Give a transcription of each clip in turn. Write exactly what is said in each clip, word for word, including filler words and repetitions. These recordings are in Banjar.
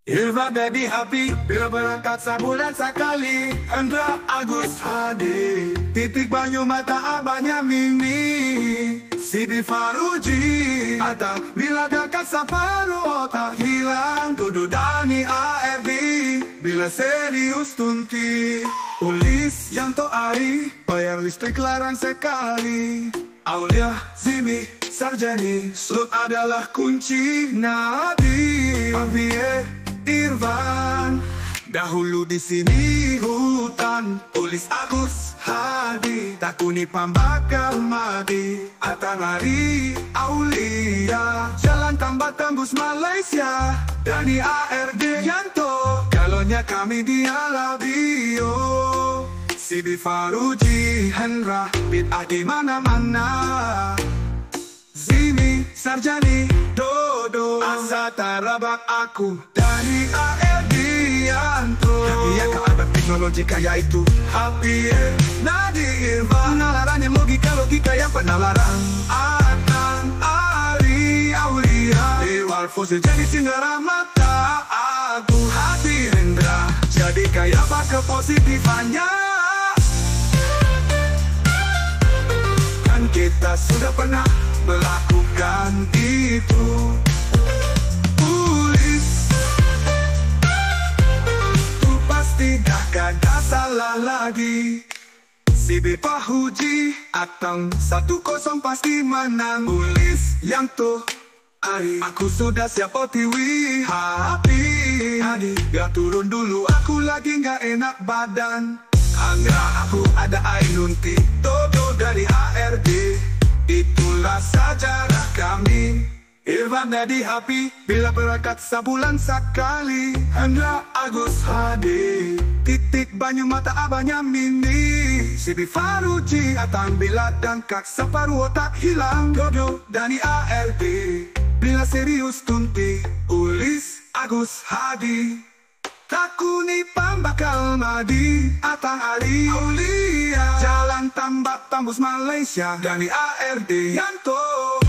Irfan Dedi Happy, bila berangkat sabulan sakali. Hendra Agus Hadi, titik banyu mata abahnya Mimi. Sidi Faruji, Atang, bila dakak saparu otak hilang. Dudu Dani A R D, bila serius tunti. Ulis Yanto Ari, bayar listrik larang sekali. Aulia, Zimi, Sarjani, Slut adalah kunci. Nadi, Pavie, Irfan. Dahulu di sini hutan. Ulis Agus Hadi, takuni pambakal madi. Atang Ari, Aulia, jalan tambak tambus Malaysia. Dani A R D Yanto, kalonya kami dia labio. Sidi Faruji, Hendra, bid'ah di mana-mana. Zimi, Sarjani, Dodo, asa tarabang aku. Dani A R D Yanto, tapi ya ka ada teknologi kaya itu. Happy, eh, Nadi Irfan, penalaran yang logika, logika yang penalaran. Atang Ari, Aulia, Irfan, fosil jadi singgaramata. Aku Hadi, Hendra, jadi kaya apa kepositifannya? Kan kita sudah pernah melakukan itu. Ulis, tu pasti dah kada salah lagi. Sidi Faruji, Atang, satu kosong pasti menang. Ulis Yanto Ari, aku sudah siap O T W. Happy, Hadi, ya turun dulu, aku lagi nggak enak badan. Hendra, aku ada ai nunti. Dodo Dani A R D, itulah sejarah kami. Irfan Dedi Happy, bila berangkat sabulan sakali. Hendra Agus Hadi, titik banyu mata abahnya Mimi. Sidi Faruji, Atang, bila dakak saparu otak hilang. Dodo Dani A R D, bila serius tunti. Ulis Agus Hadi, takuni pambakal madi. Atang Ari, Aulia, jalan tambak tambus Malaysia. Dani A R D Yanto,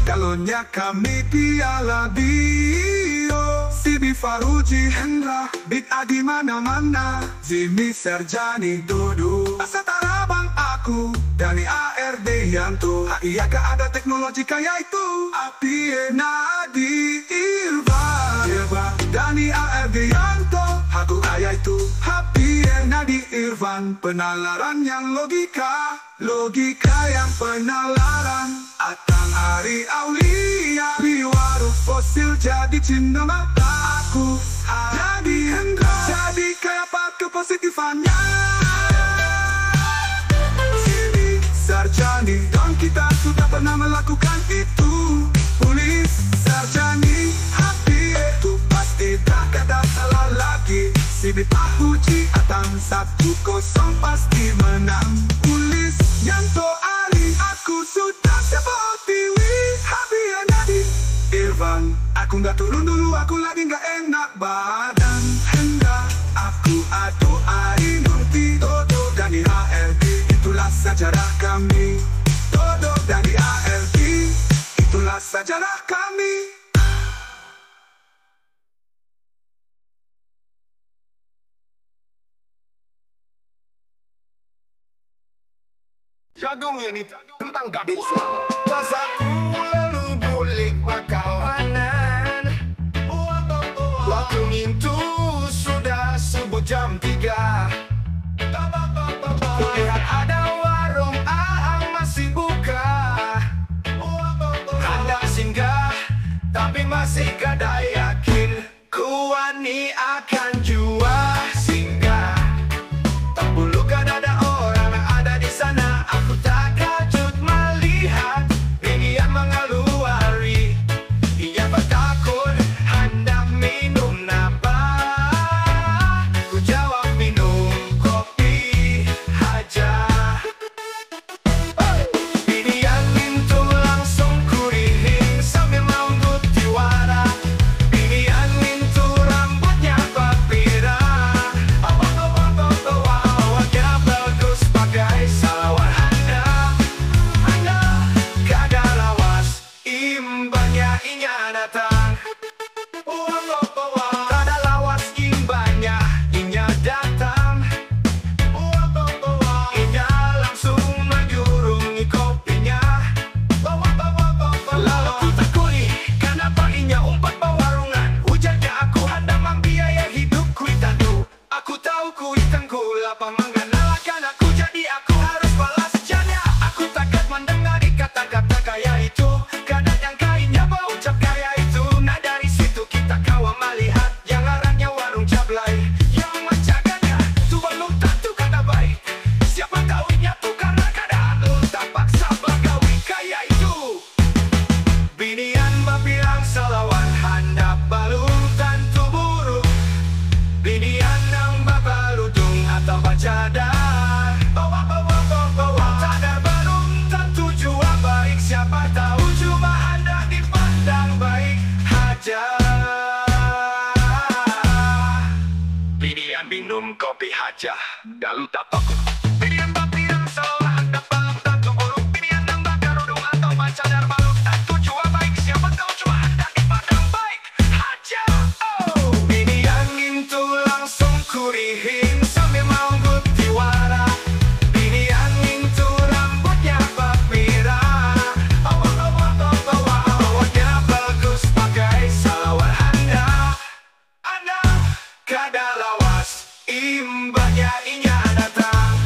kalonya kami dia labio. Sidi Faruji, Hendra, bid'ah di mana-mana. Zimi, Sarjani, Dodo, asa tarabang aku. Dani A R D Yanto, ha iya ka ada teknologi kaya itu. Happy, eh, Nadi Irfan, Irfan, Dani A R D Yanto, aku kaya itu. Happy, eh, Nadi Irfan, penalaran yang logika, logika yang penalaran. Atang Ari, Aulia, Biwaru, fosil jadi cinta mata aku. Jadi Hendra, jadi kaya apa kepositifannya? Sidi, Sarjani, dan kita sudah pernah melakukan itu. Ulis, Sarjani, Happy, itu pasti dah kada salah lagi. Sidi Faruji, Atang, satu kosong pasti menang. Ulis Yanto Ari, aku sudah siap O T W. Happy, eh, Nadi Irfan, aku nggak turun dulu, aku lagi nggak enak badan. Hendra, aku ada ai nunti. Dodo Dani A R D, itulah sejarah kami. Dodo Dani A R D, itulah sejarah kami. Jagung ini tentang gadis. Pasaku lalu bulik bakawanan. Waktu ngintu sudah subuh jam tiga. Kulihat ada warung Aang masih buka. Handak singgah, tapi masih kada yakin. Ku wani akan jua singgah. Tapulu kadada orang ada di sana. Aku takajut malihat binian mangaluari. Inya batakun handak minum napa. Ku jawab, minum kopi haja. Binian nintu langsung kurihing sambil maunggut tiwara. Binian nintu rambutnya Minum kopi haja, lalu tapak. Pilihan bapilihan salah, handak balum tantu buruk. Pilihan nang bakarudung atau bacadar balum tantu jua baik. Siapa tahu jua handak dipandang baik haja. Oh, binian ngintu langsung kurihing sambil maunggut tiwara. Binian ngintu rambutnya bapirang. Awak, awak, awak, awak, awaknya bagus pakai salawar handap. Anak kada lawas, imbahnya inya datang.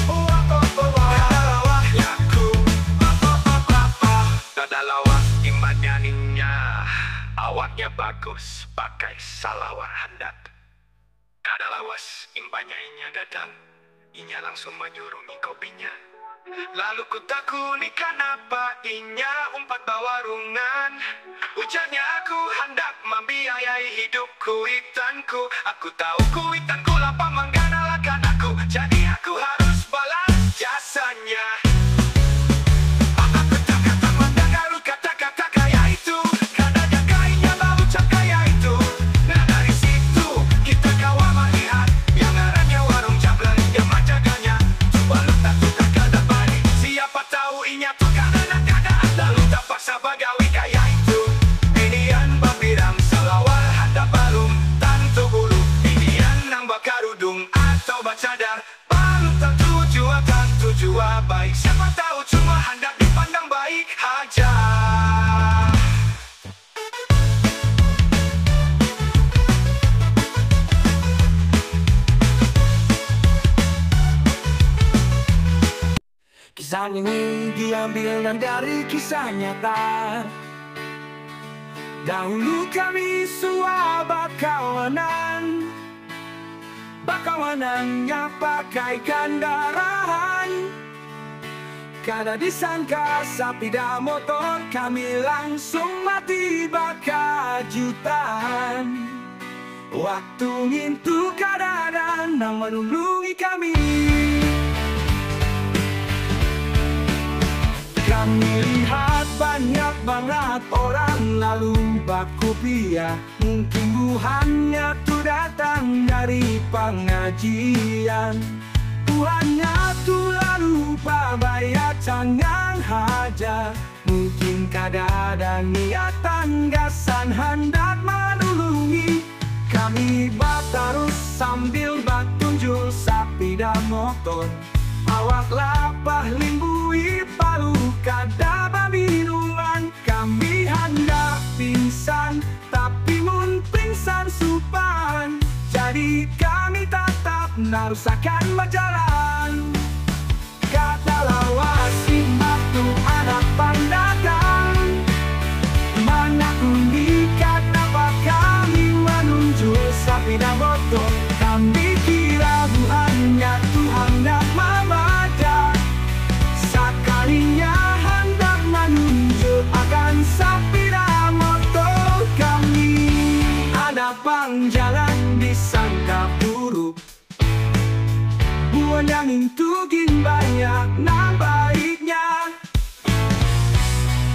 Wah, wah, wah, wah. Kada lawas, nyaku. Wah, wah, wah, wah, wah. Kada lawas, imbahnya inya. Awaknya bagus, pakai salawar handap. Kada lawas, imbahnya inya datang. Inya langsung manyurungi kopinya. Lalu kutakuni kanapa inya umpat bawarungan. Ujarnya, "Aku handak mambiayai hidup kuitanku. Aku tahu kuitanku lah pamangganakan aku. Jadi aku harus balas jasanya." Aku tak kata mandangari kata-kata kaya itu. Kada nyangka inya baucap kaya itu. Nah, dari situ kita kawa malihat yang ngarannya warung Jablan yang manjaganya. Cuba lu tantu takada bari. Siapa tahu inya tu kanana keadaan lalu tapaksa bagawi kaya itu. Binian bapirang salawar handap balum tantu buruk. Binian nang bakarudung atau bacadar balum tantu jua, tantu jua baik. Siapa tahu cuma handak dipandang baik haja. Kisah ini diambil dari kisah nyata. Dahulu kami suah bakawanan. Bakawanannya pakai kandaraan. Kada disangka sapida motor kami langsung mati bakajutan. Waktu ngintu kada ada nang manulungi kami. Kami lihat banyak bangat orang lalu bakupiah. Mungkin buhannya tu datang dari pangajian. Buhannya tu lalu babaya cangang haja. Mungkin kada ada niatan gasan handak manulungi. Kami batarus sambil batunjul sapida motor. Awak lapah limbui palu kada baminuman. Kami handak pingsan, tapi mun pingsan supan. Jadi kami tatap narusakan bajalan. Kada lawas imbah tu anak pang datang. Manakuni kanapa kami manunjul sapida motor. Kami kira buhannya tu handak mamadah. Sakalinya handak manunjul akan sapida motor kami. Ada pang jalan disangka buruk. Buhannya ngintu gin banyak nang baiknya.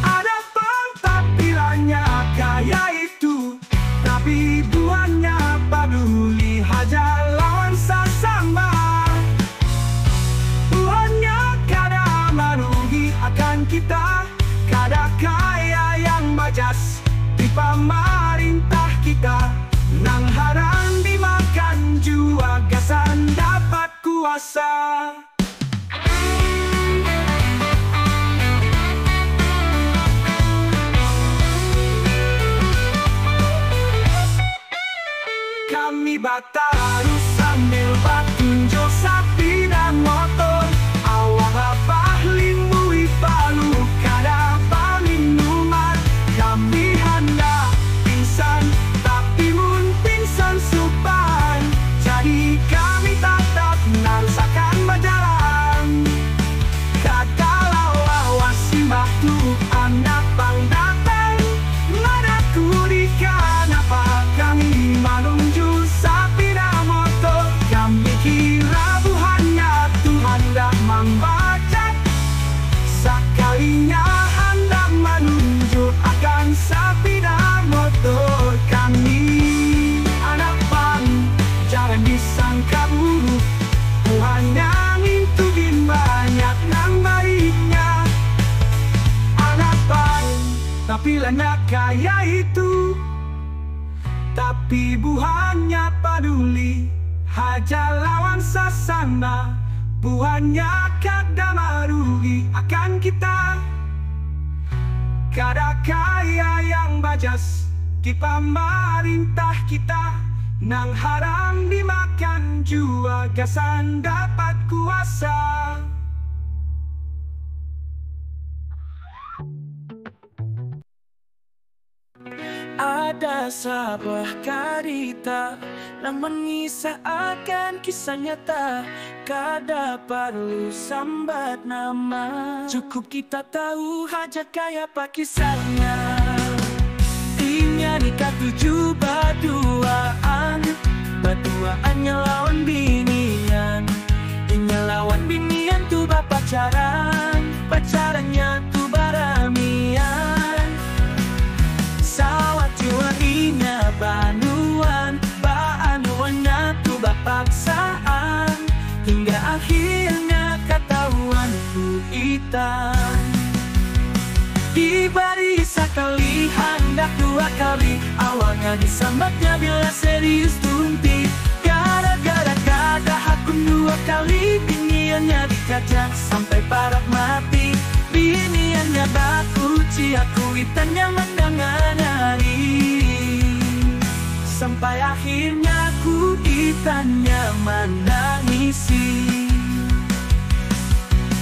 Ada pang tampilannya kaya itu. Tapi buhannya paduli haja lawan sasama. Buhannya kada marugi akan kita. Kada kaya yang bajas di pamarintah kita. Nang haram dimakan jua gasan dapat kuasa. Kami batarus sambil batunjul sapida motor. Awak lapah limbui palu kada baminuman. Kami handak pingsan, tapi mun pingsan supan. Jadi kami tatap narusakan bajalan. Kada lawas imbah tu anak pang datang. Manakuni kanapa kami manunjul sapida motor. Bilanya kaya itu, tapi buhannya paduli haja lawan sasana. Buhannya kada marugi akan kita. Kada kaya yang bajas di pamarintah kita, nang haram dimakan jua gasan dapat kuasa. Ada sabuah karita nang mengisah akan kisah nyata. Kada parlu sambat nama, cukup kita tahu haja kayapa kisahnya. Inya ni katuju baduaan, baduaannya lawan binian. Inya lawan binian tu bapacaran, pacarannya tu baramian. Sawat jua inya baanuan, baanuannya tu bapaksaan, hingga akhirnya katahuan kuitan. Dibari sakali handak dua kali, awalnya disambatnya bila serius tunti. Gara-gara kada hakun dua kali, biniannya dikajak sampai parak mati. Biniannya bakuciak, kuitannya mandanganari. Sampai akhirnya kuitannya manangisi.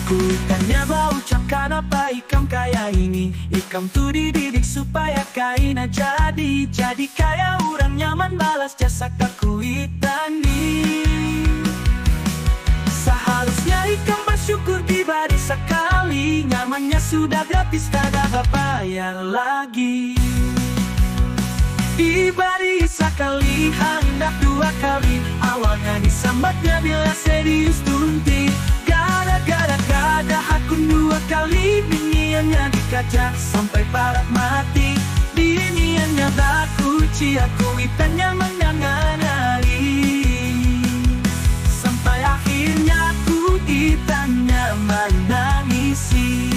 Kuitannya baucap, kanapa ikam kaya ini? Ikam tu dididik supaya kaina jadi, jadi kaya urang, nyaman balas jasa ka kuitan ni. Saharusnya ikam basyukur dibari sakali, nyamannya sudah gratis, kada babayar lagi. Dibari sakali handak dua kali, awalnya disambatnya bila serius tunti. Gara-gara kada hakun dua kali, biniannya dikajak sampai parak mati. Biniannya bakuciak, kuitannya mandanganari. Sampai akhirnya kuitannya manangisi.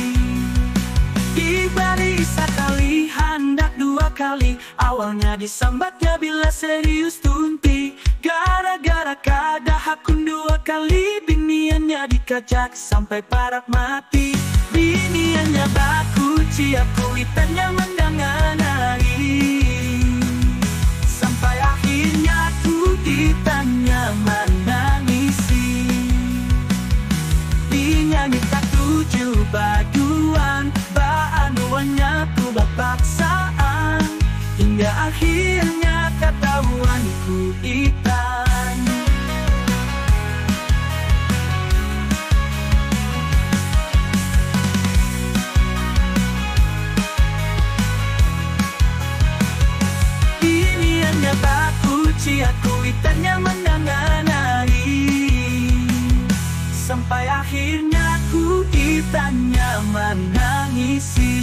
Dibari sakali handak dua kali, awalnya disambatnya bila serius tunti. Gara-gara kada hakun dua kali, biniannya dikajak sampai parak mati. Biniannya bakuciak, kuitannya mandanganari. Sampai akhirnya kuitannya manangisi. Inya ni katuju baduaan, baanuannya tu bapaksaan, hingga akhirnya katahuan kuitan. Biniannya bakuciak, kuitannya mandanganari. Sampai akhirnya kuitannya manangisi.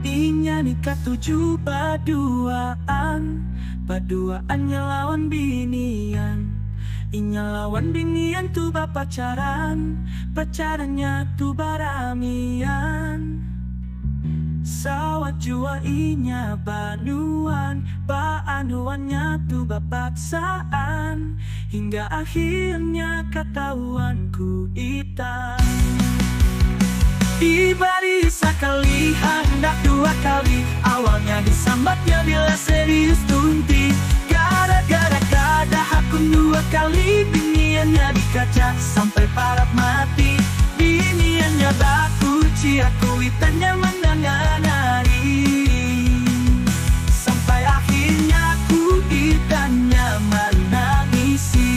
Inya ni katuju baduaan, baduaannya lawan binian. Inya lawan binian tu bapacaran, pacarannya tu baramian. Sawat jua inya baanuan, baanuannya tu bapaksaan, hingga akhirnya katahuan kuitan. Dibari sakali handak dua kali, awalnya disambatnya bila serius tunti. Gara-gara kada hakun dua kali, biniannya dikajak sampai parak mati. Biniannya bakuciak, kuitannya mandanganari. Sampai akhirnya kuitannya manangisi.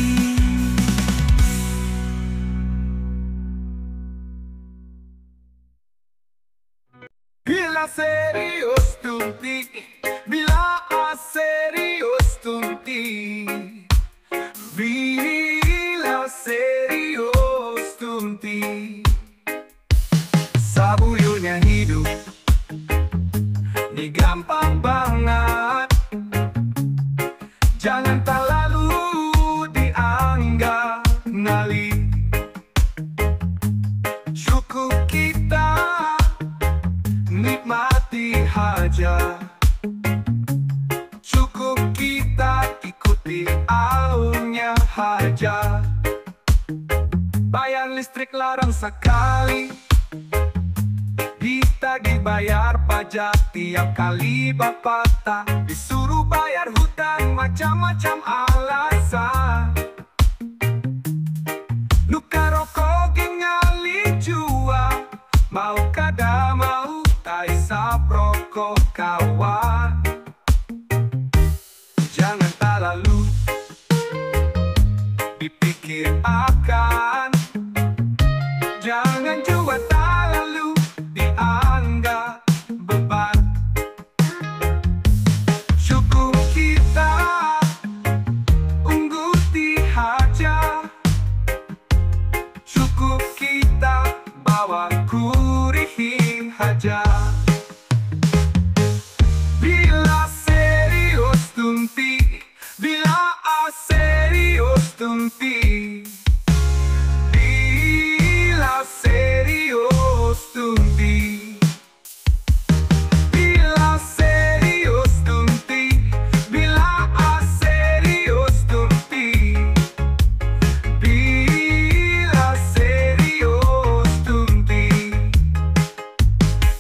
Bila serius tunti, bila serius tunti, bila serius tunti. Sabujurnya hidup ni gampang bangat, jangan talalu dianggap ngalih. Cukup kita nikmat Larang sakali, kita dibayar pajak tiap kali bapatah, disuruh bayar hutang macam-macam alasan. Nukar rokok gin ngalih jua, mau kada mau taisap rokok kawan. Jangan talalu dipikirakan, jangan jua talalu dianggap beban. Cukup kita ungguti haja, cukup kita bawa kurihing haja. Bila serius tunti, bila serius tunti, bila serius tunti. Bila serius tunti, bila serius tunti, bila serius tunti.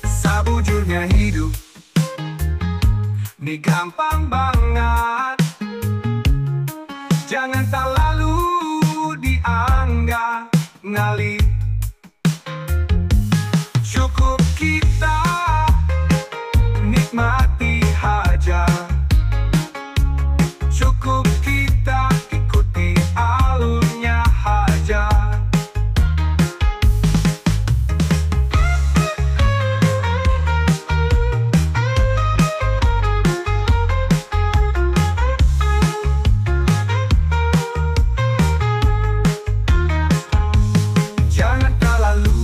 Sabujurnya hidup ni gampang bangat, jangan talalu dianggap ngalih. Cukup kita nikmati haja, cukup kita ikuti alurnya haja. Jangan talalu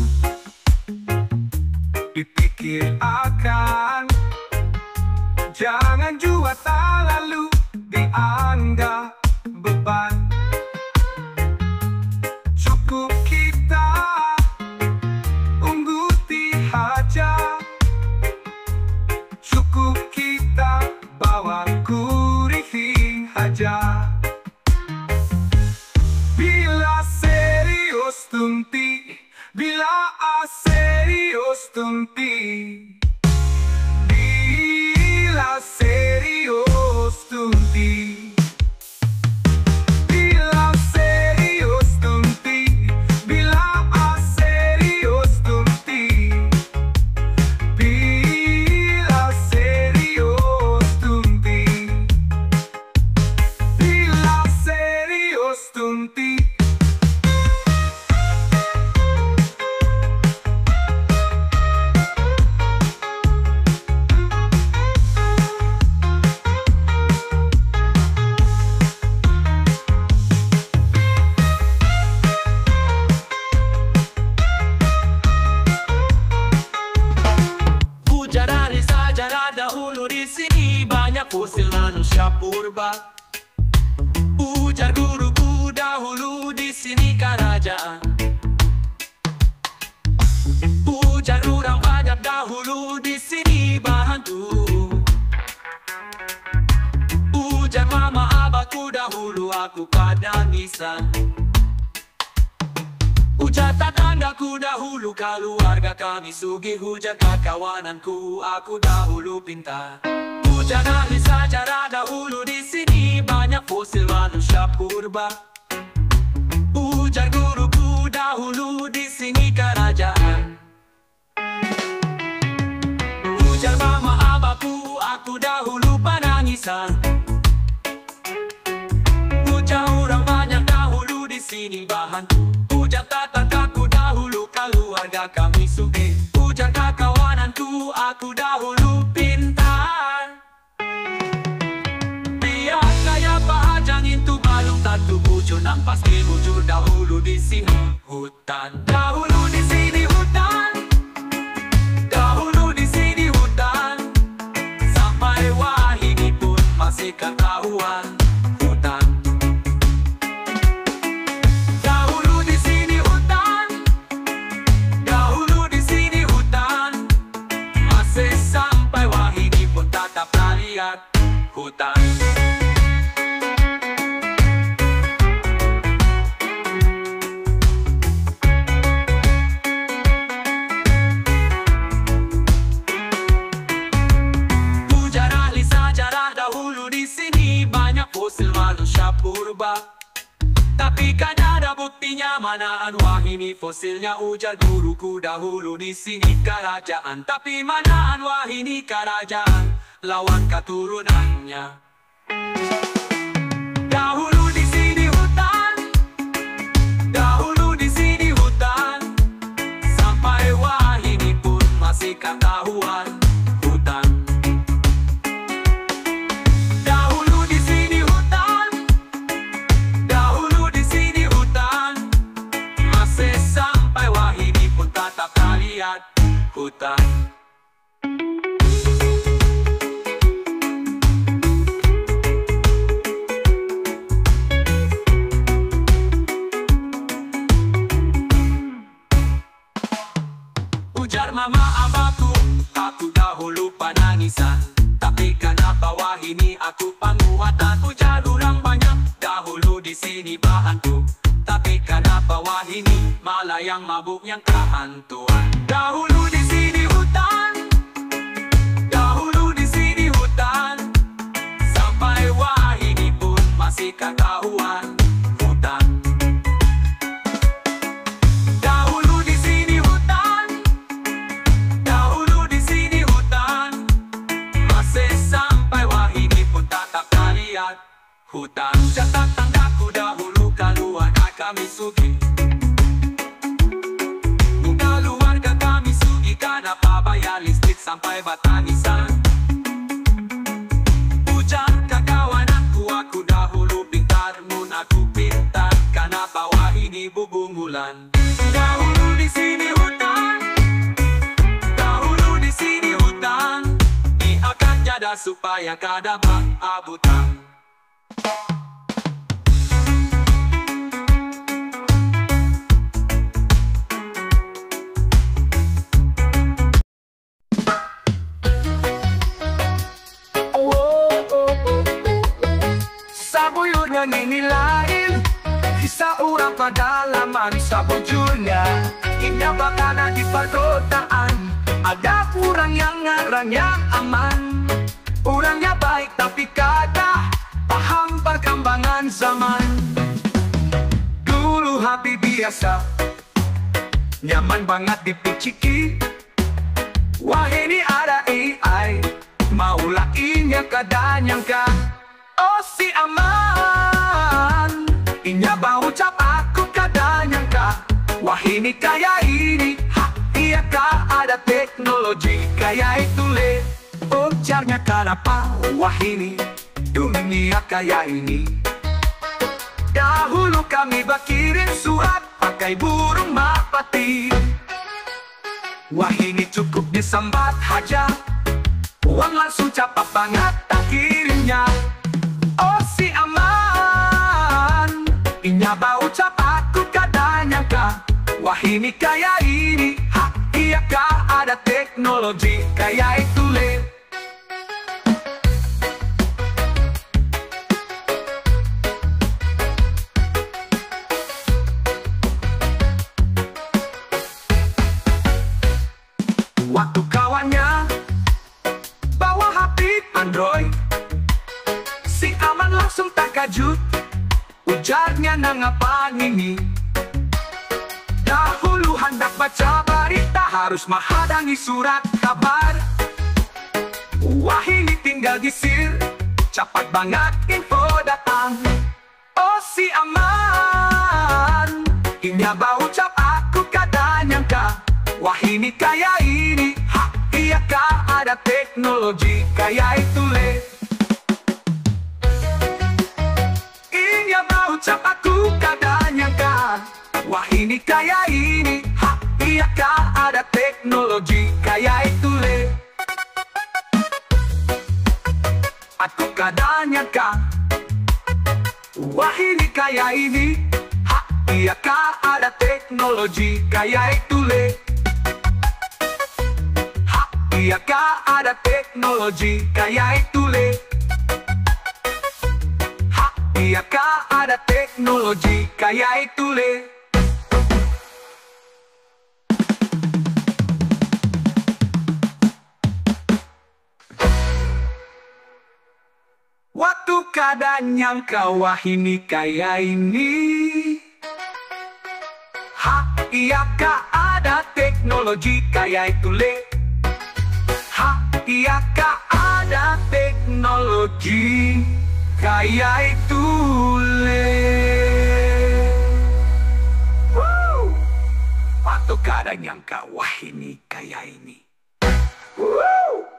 dipikirakan, jangan jua talalu dianggap beban. Cukup kita ungguti haja, cukup kita bawa kurihing haja. Bila serius tunti, bila serius tunti, bila serius tunti, bila serius tunti, bila serius tunti, bila serius tunti, bila serius tunti. Ujar ahli sajarah dahulu di sini banyak fosil manusia purba. Ujar guruku dahulu di sini karajaan. Ujar urang banyak dahulu di sini bahantu. Ujar mama abahku dahulu aku padangisan. Ujar tatanggaku dahulu kaluarga kami sugih. Ujar kakawananku aku dahulu pintar. Ujar ahli sajarah dahulu di sini banyak fosil manusia purba. Ujar guruku dahulu di sini karajaan. Ujar mama abahku aku dahulu panangisan. Ujar urang banyak dahulu di sini bahantu. Ujar tatanggaku dahulu kaluarga kami sugih. Ujar kakawananku aku dahulu pintar. Biar kaya apa haja ngintu balum tantu bujur nang pasti bujur dahulu di sini hutan. Dahulu di sini hutan. Dahulu di sini hutan. Sampai wahini pun masih katahuan hutan. Dahulu di sini hutan. Dahulu di sini hutan. Masih sampai wahini pun tatap talihat hutan. fosil manusia purba. Tapi kadada buktinya manaan wahini fosilnya, ujar guruku dahulu di sini karajaan. Tapi manaan wahini karajaan lawan katurunannya. Dahulu di sini hutan, dahulu di sini hutan, sampai wahini pun masih katahuan hutan. Dahulu di sini hutan, dahulu di sini hutan, masih sampai wahini pun tatap talihat hutan. Ujar mama abahku, aku dahulu panangisan. Tapi kanapa wahini aku panguatan, ujar urang banyak dahulu di sini bahantu. Tapi kanapa wahini malah yang mabuk yang kahantuan. Dahulu di sini hutan, dahulu di sini hutan, sampai wahini pun masih katahuan hutan. Dahulu di sini hutan, dahulu di sini hutan, masih sampai wahini pun tatap talihat hutan. Ujar tatanggaku dahulu kaluarga kami sugih. Mun kaluarga kami sugih, kanapa bayar listrik sampai batangisan? Ujar kakawananku, aku dahulu pintar, mun aku pintar, kanapa wahini bubungulan? Dahulu di sini hutan, dahulu di sini hutan, diakan jada supaya kada maabutan. Sabujurnya ngini lain kisah urang padalaman. Sabujurnya inya bakana di parkotaan, ada urang yang ngarannya Aman. Urangnya baik tapi kada paham parkambangan zaman. Dulu H P biasa nyaman bangat dipiciki. Wahini ada A I, maulah inya kada nyangka. Oh, si Aman, inya baucap, aku kada nyangka wahini kaya ini. Ha, iya kah, ada teknologi kaya itu leh, ujarnya. Kanapa wahini dunia kaya ini? Dahulu kami bakirim surat pakai burung marpati. Wahini cukup disambat haja, wan langsung capat bangat takirimnya. Oh, si Aman, inya baucap, aku kada nyangka wahini kaya ini. Ha, iya kah, ada teknologi kaya itu leh. Waktu kawannya bawa H P Android, si Aman langsung takajut. Ujarnya, nangapa ngini? Dahulu handak baca barita harus mahadangi surat kabar. Wahini tinggal gisir, capat bangat info datang. Oh, si Aman, inya baucap, aku kada nyangka wahini kaya ini. Ha, iya kah, ada teknologi kaya itu leh. Inya baucap, aku kada nyangka wahini kaya ini. Ha, iya kah, ada teknologi kaya itu leh. Aku kada nyangka wahini kaya ini. Ha, iya kah, ada teknologi kaya itu leh. Ha, iya kah, ada teknologi kaya itu leh. Ha, iya kah, ada teknologi kaya itu leh. Waktu Kada nyangka wahini kaya ini. Ha, iya ka ada teknologi kaya itu le. Ha, iya ka ada teknologi kaya itu le. Wuh. Patuh kada nyangka wahini kaya ini. Wuh.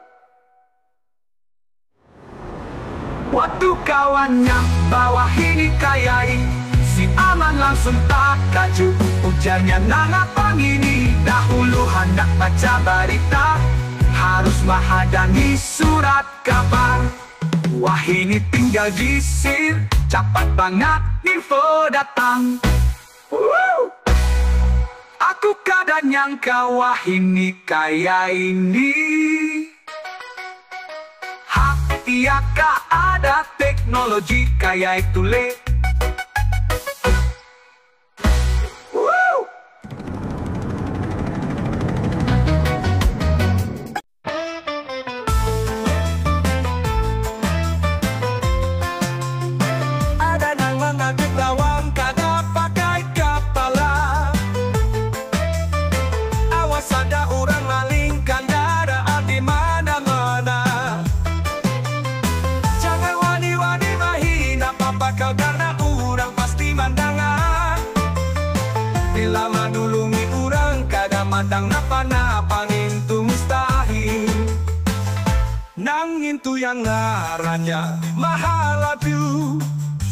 Waktu kawannya bawahini kayai, si Aman langsung takaju. Ujarnya, nangapa ngini? Dahulu handak baca barita, harus mahadani surat kabar. Wahini tinggal disir, capat bangat info datang. Wuh. Aku kada nyangka wahini kaya ini. Ha, iya ka ada teknologi kaya itu le. Wuh. Ada nang mangagit lawang kada pakai kapala. Awas ada urang maling kandaraan di mana-mana. Jangan wani-wani mahina pambakal karna urang pasti mandangar. Bila manulungi urang kada mandang napa-napa, ngintu mustahil. Nang ngintu yang ngarannya mahalabiu.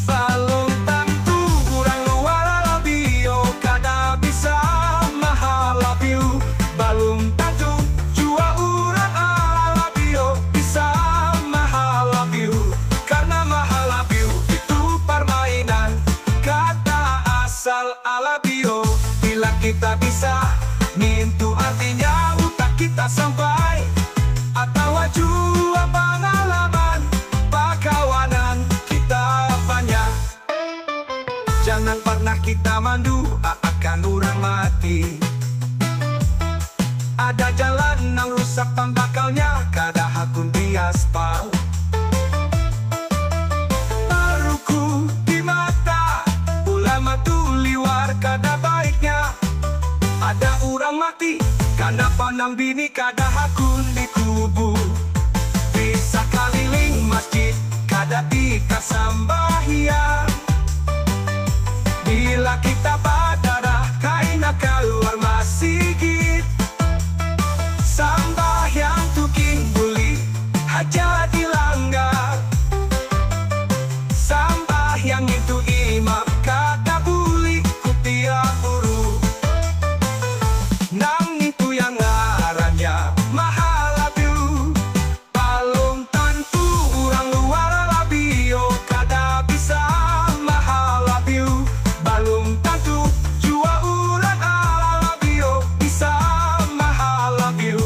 Balum tantu urang luar alabio kada bisa mahalabiu. Balum tantu jua urang alabio bisa mahalabiu. Karna mahalabiu itu parmainan, kada asal alabio. Bila kita bisa, ngintu artinya utak kita sampai. Atawa jua pangalaman, pakawanan kita banyak. Jangan parnah kita manduaakan urang mati. Ada jalan nang rusak pambakalnya, kada hakun di aspal. Paruku di mata, ulama tu liwar kada baiknya. Ada urang mati kanapa nang bini kada hakun dikubur. Bisa kaliling masjid kada kita sambahyang. Bila kita badarah kaina kaluar masigit. Sambahyang tu gin bulih haja dilanggar. Sambahyang itu imam kada bulih kutia guru. Nang itu yang ngarannya mahalabiu. Balum tantu urang luar alabio kada bisa mahalabiu. Balum tantu jua urang alabio bisa mahalabiu.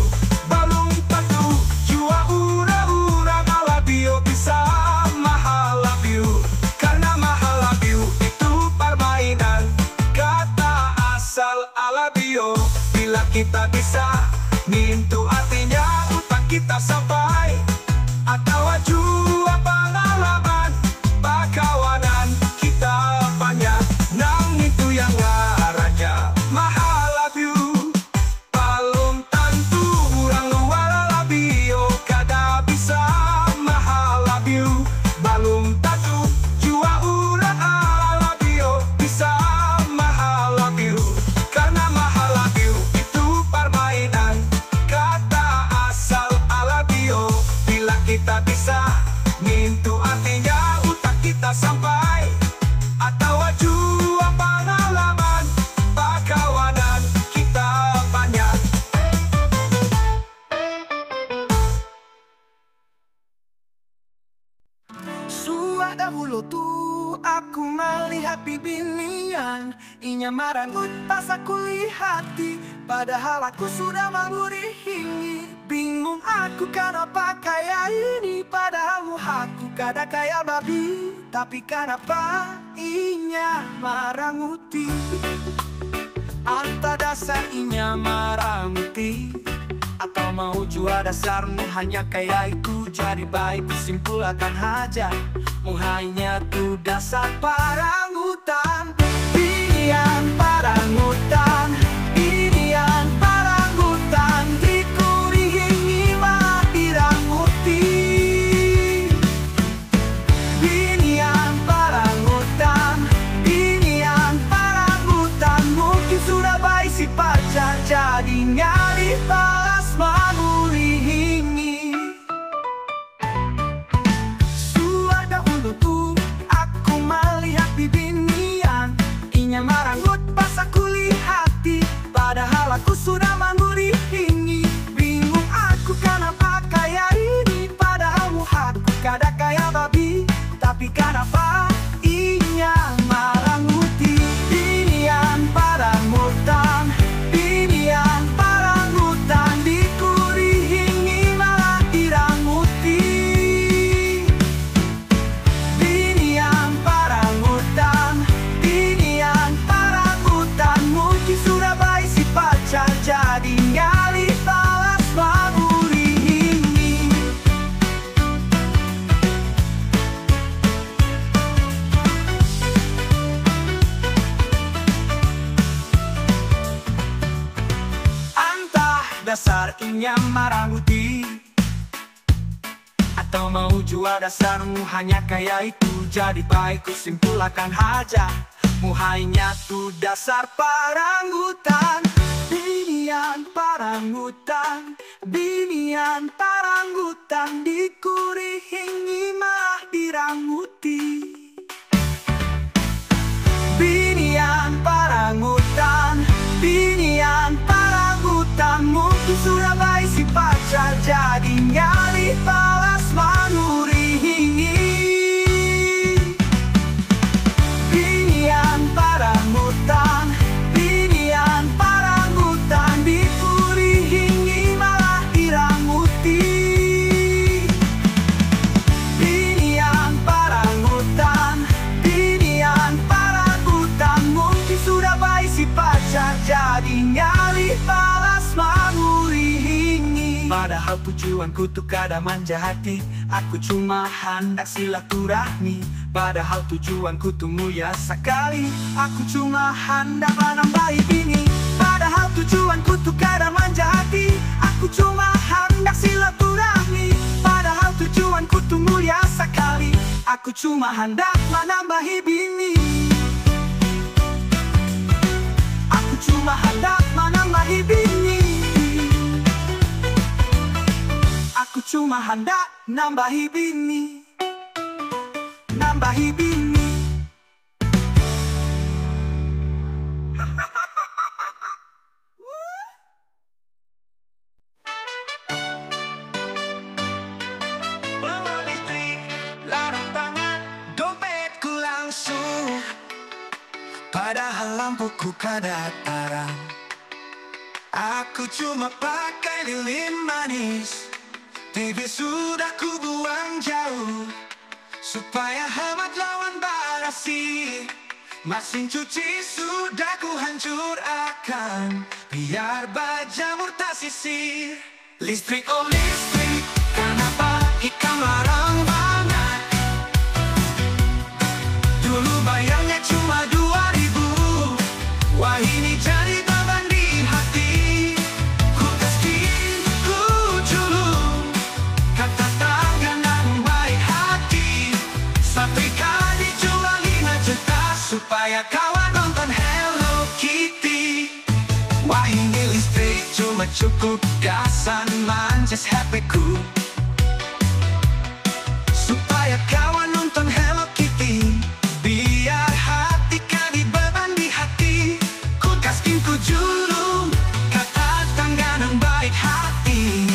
Balum tantu jua urang-urang alabio bisa mahalabiu. Karna mahalabiu itu parmainan, kada asal alabio. Bila kita bisa, ngintu artinya utak kita sampai. Atawa jua pangalaman, bakawanan kita banyak. Nang ngintu yang ngarannya mahalabiu. Balum tantu urang luar alabio kada bisa mahalabiu. Balum tantu jua urang alabio bisa mahalabiu. Karna mahalabiu itu parmainan, kada asal alabio. Bila kita bisa, ngintu artinya utak kita sampai. Atawa jua pangalaman, bakawanan kita banyak. Suah dahulu tu aku malihat bibinian, inya marangut pas aku lihati, padahal aku sudah mangurihingi. Bingung aku kanapa kaya ini, padahal muhaku kada kaya babi, tapi kanapa inya maranguti? Antah dasar inya maranguti atau Mau jua dasarmu hanya kaya itu, jadi baik kusimpulakan haja, muhanya tu dasar parangutan. Binian parangutan, binian parangutan, dikurihingi malah diranguti. Binian parangutan, binian parangutan, mungkin sudah baisi pacar, jadi ngalih balas mangurihingi. Suah dahulu tu aku malihat bibinian, inya maranggut pas aku lihati, padahal aku sudah mangurihingi. Bingung aku kanapa kaya ini, padahal muhaku kada kaya babi, tapi kanapa inya maranguti. Binian parangutan, binian parangutan, dikurihingi malah diranguti. Binian parangutan, binian parangutan, mungkin sudah baisi pacar, jadi ngalih balas mangurihingi. Antah dasar inya maranguti, atau mau jua dasarmu hanya kaya itu, jadi baik kusimpulakan haja, muhanya tu dasar parangutan. Binian parangutan, binian parangutan, dikurihingi malah diranguti. Binian parangutan, binian parangutan, mungkin sudah baisi pacar, jadi ngalih balas mangurihingi. Binian parangutan, binian parangutan, dikurihingi malah diranguti. Binian parangutan, binian parangutan, mungkin sudah baisi pacar, jadi ngalih balas mangurihingi. Padahal tujuanku tu kada manjahati, aku cuma handak silaturahmi. Padahal tujuanku tu mulia sakali, aku cuma handak manambahi bini. Padahal tujuanku tu kada manjahati, aku cuma handak silaturahmi. Padahal tujuanku tu mulia sakali, aku cuma handak manambahi bini. Aku cuma handak manambahi bini. Aku cuma handak nambahi bini. Nambahi bini. Bawa listrik, larang bangat dompetku langsung. Padahal lampuku kada tarang. Aku cuma pakai lilin manis. T V sudah ku buang jauh. Supaya hemat lawan barasih, masin cuci sudah ku hancur akan, biar bajamur tasisir. Listrik, oh listrik, kanapa ikam larang bangat? Dulu bayarnya cuma dua ribu, wahini jadi beban di hati. Kulkas pin ku julung, katatangan nang baik hati. Satrika dijual lima juta supaya kawa nonton Hello Kitty. Wahini listrik cuma cukup gasan mances H P ku. Supaya kawa nonton Hello Kitty, biar hati kada beban di hati. Kulkas pin ku julung, katatangan nang baik hati.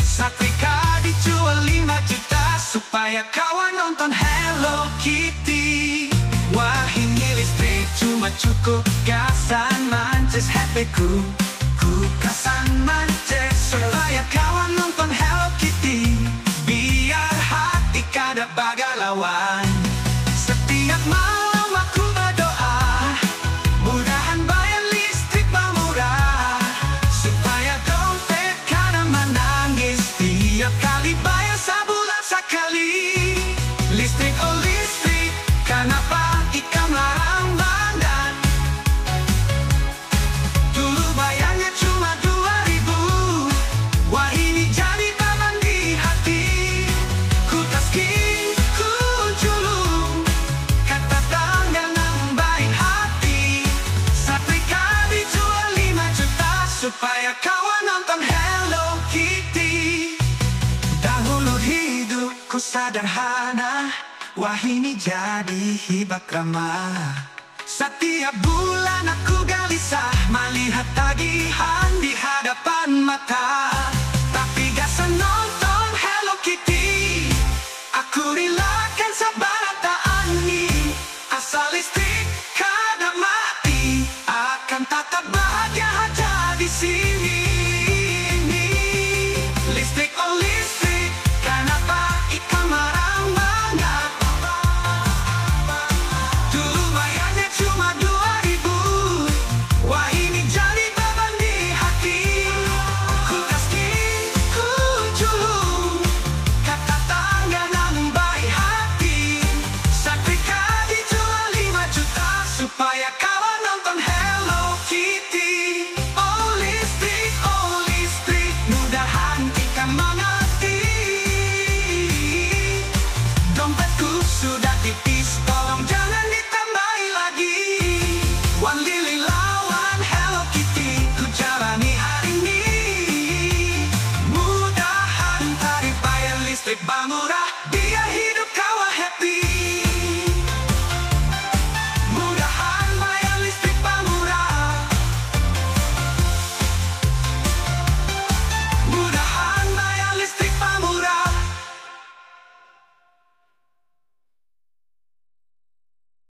Satrika dijual lima juta supaya kawa nonton Hello Kitty. Wahini listrik cuma cukup gasan mances H P ku. Ku gasan mances supaya kawa nonton Hello Kitty. Biar hati kada bagalauan. Setiap malam aku badoa, mudahan bayar listrik bamurah, supaya Ini jadi hibak rama. Satiap bulan aku galisah malihat tagihan di hadapan mata. Tapi gasan nonton Hello Kitty, aku rilakan sabarataan ni. Asal listrik kada mati, akan tatap bahagia haja di sini.